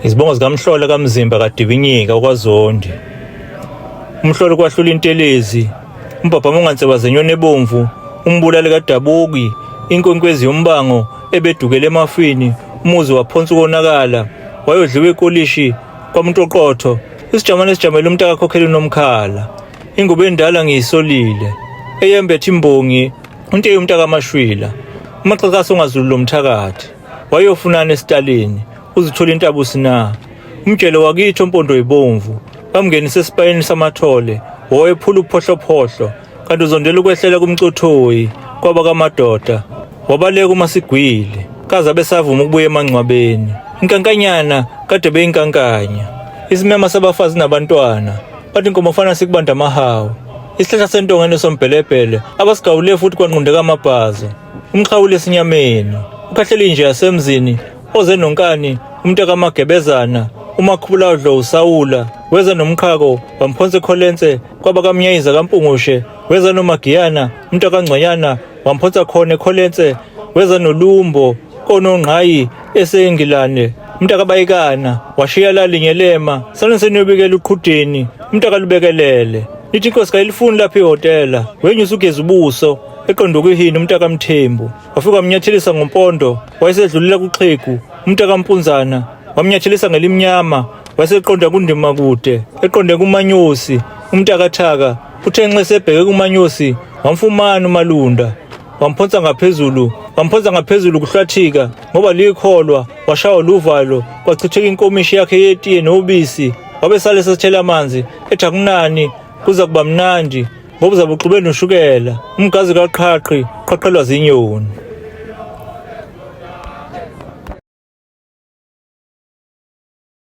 Izibongo zikaMhlola kaMzimba kaDibinyika okwaZondi. Umhlolo kwahlula intelezi, umbhabhama onganseba zenyoni ebomvu, umbulali kaDabuki, inkwenkwezi yombango ebedukele emafini, umuzi waphonsa ukonakala, wayodliwa ekolishi kwamuntu oqotho, isijamane esijamele umntakakhokheli unomkhala. Ingubo endala ngiyisolile, eyembethe imbongi, uNteyi umntakamashwila, uMaxakasi ongazulu lomthakathi. Wayofunani esitalini? Uzithola intabusi na? Umjelo wakithi ompondo ibomvu bamngenisa esibayeni samathole wayephula uphohlophohlo kanti uzondela ukwehlela kumcothoyi kwaba kamadoda wabaleka uma sigwile kaze abesavuma ukubuya emangcwabeni inkankanyana kade beyinkankanya isimema sabafazi nabantwana bathi inkomo fana sikubanda amahawu isihlahla sentonga enosombhelebhele abasigawule futhi kwanqundeka amabhazo umxhawule esinyameni ukhahlela inje yasemzini oze nonkani umntakamagebezana umakhubulawudlo usawula weza nomqhako wamphonsa ekholense kwaba kamnyayiza kampungushe weza nomagiyana umntakangcwanyana wamphonsa khona ekholense weza nolumbo konongqayi esengilane umntakabayikana washiya lalinye lema sale seniyobikela uqhudeni umntakalubekelele nithi inkosi kayilifuni lapha ihhotela wenyusa ugeza ubuso eqonde kuhini umntakamthembu wafika wamnyathelisa ngompondo wayesedlulela kuxhegu umntakampunzana wamnyathelisa ngelimnyama wayeseqonda kundima kude eqonde kumanyosi umntakathaka uthe nxa esebheke kumanyosi wamfumana umalunda wamphonsa ngaphezulu wamphonsa ngaphezulu kuhlwathika ngoba likholwa washawa luvalo kwachitheka inkomishi yakhe yetiye nobisi wabe sale sesithela amanzi ethi akunani kuza kuba mnandi ngoba uzabe uxube noshukela umgazi kaqhaqhi qhaqhelwa zinyoni.